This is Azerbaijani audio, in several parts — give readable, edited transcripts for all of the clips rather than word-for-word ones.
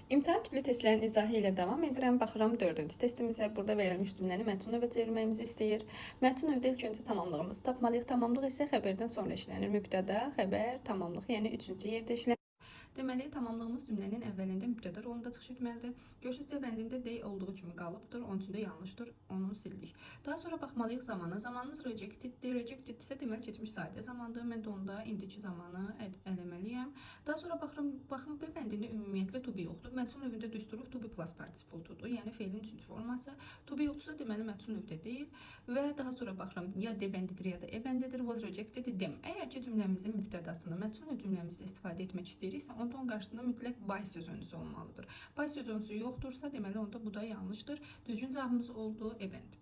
İmtahan tipli testlərin izahı ilə davam edirəm. Baxıram dördüncü testimizə. Burada verilmiş cümləni mətn növə çevirməyimizi istəyir. Mətn növdə ilk öncə tamamlığımızı tapmalıyıq. Tamamlıq isə xəbərdən sonra işlənir. Mübtəda, xəbər, tamamlıq, yəni üçüncü yerdə işlənir. Deməli, tamamlığımız cümlənin əvvəlində mübtəda rolunda çıxış etməlidir. Görürsüz, C bəndində they olduğu kimi qalıbdır. Onun üçün də yanlışdır. Onu sildik. Daha sonra baxmalıyıq zamana. Zamanımız rejecteddir. Rejected isə deməli keçmiş sadə zamandır. Mən də onda indiki zamanı eləməliyəm. Daha sonra baxıram, baxın, B bəndində ümumiyyətlə to be yoxdur. Məchul növündə düsturuq to be plus participle to-dur. Yəni feilin üçüncü forması. To be yoxdursa, deməli məchul növdə deyil. Və daha sonra baxıram, ya D bəndidir, ya da E bəndidir. Was rejected them. Əgər ki cümləmizin mübtədasını məchul növ cümləmizdə istifadə etmək istəyiriksə, onda onun qarşısında mütləq by sözüncüsü olmalıdır. By sözüncüsü yoxdursa, deməli onda bu da yanlışdır. Düzgün cavabımız oldu E bəndi.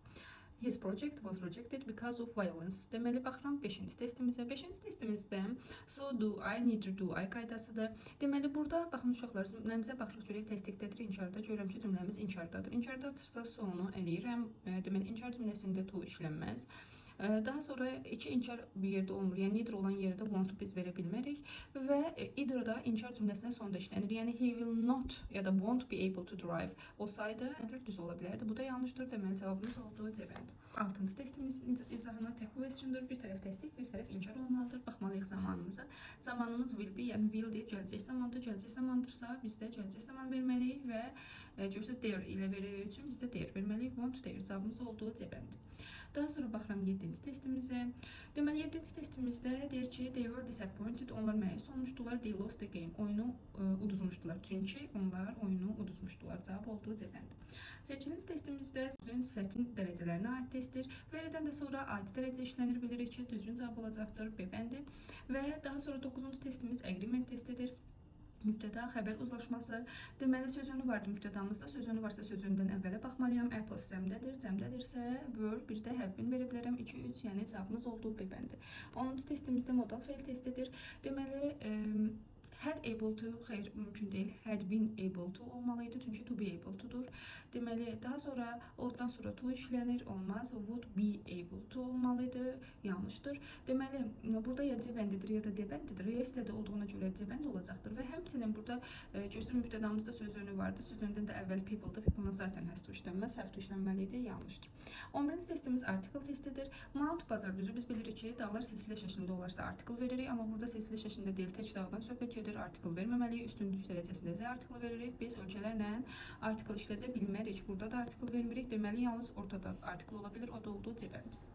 His project was rejected because of violence. Deməli baxıram 5-ci testimizə. 5-ci testimizdə so do I, neither do I qaydasıdır. Deməli burada baxın uşaqlar, cümləmizə baxırıq, görək təsdiqdədir, inkarda. Görürəm ki, cümləmiz inkardadır. İnkardadırsa so-nu eləyirəm. Deməli inkar cümləsində to işlənməz. Daha sonra iki inkar bir yerdə olmur. Yəni neither olan yerdə won't biz verə bilmərik və either da inkar cümləsinə sonda işlənir. Yəni he will not ya da won't be able to drive olsaydı düz ola bilərdi. Bu da yanlışdır. Deməli cavabımız oldu C bəndi. Altıncı testimizin izahına tag question'dır. Bir tərəf təsdiq, bir tərəf inkar olmalıdır. Baxmalıyıq zamanımıza. Zamanımız will be, yəni will-dir, gələcək zamandır. Gələcək zamandırsa biz də gələcək zaman verməliyik və görürsüz, dare ilə verdiyi üçün biz də dare verməliyik. Won't dare, cavabımız oldu C bəndi. Daha sonra baxıram 7-ci testimizə. Deməli 7-ci testimizdə deyir ki, they were disappointed. Onlar məyus olmuşdular. They lost the game. Oyunu uduzmuşdular. Çünki onlar oyunu uduzmuşdular. Cavab oldu C bəndi. 8-ci testimizdə sözün sifətin dərəcələrinə aid testdir. Very'dən də sonra adi dərəcə işlənir. Bilirik ki, düzgün cavab olacaqdır B bəndi. Və daha sonra 9-cu testimiz agreement testidir. Mübtəda, xəbər uzlaşması. Deməli sözünü vardı mübtədamızda. Sözünü varsa sözündən əvvələ baxmalıyam. Apples cəmdədir. Cəmdədirsə were, bir də have been verə bilərəm. 2 3, yəni cavabımız oldu B bəndi. 10-cu testimizdə modal feil testidir. Deməli had able to, xeyr, mümkün deyil. Had been able to olmalı idi. Çünki to be able to-dur. Deməli daha sonra ought-dan sonra to işlənir. Olmaz. Would be able to olmalı idi. Yanlışdır. Deməli burada ya C bəndidir, ya da D bəndidir. Yesterday olduğuna görə C bəndi olacaqdır və həmçinin burada görsün, mübtədamızda söz önü vardı. Söz önündən də əvvəl people-dur. People-la zaten has to işlənməz. Have to işlənməli idi. Yanlışdır. 11-ci testimiz article testidir. Mount Bazar, düzü biz bilirik ki, dağlar silsilə şəklində olarsa article veririk, amma burada silsilə şəklində deyil, tək dağdan söhbət gedir. Article verməməliyik. Üstünlük dərəcəsində the article veririk. Biz ölkələrlə article işlədə bilmərik. Burada da article vermirik. Deməli yalnız ortada article ola bilər. O da oldu C bəndi.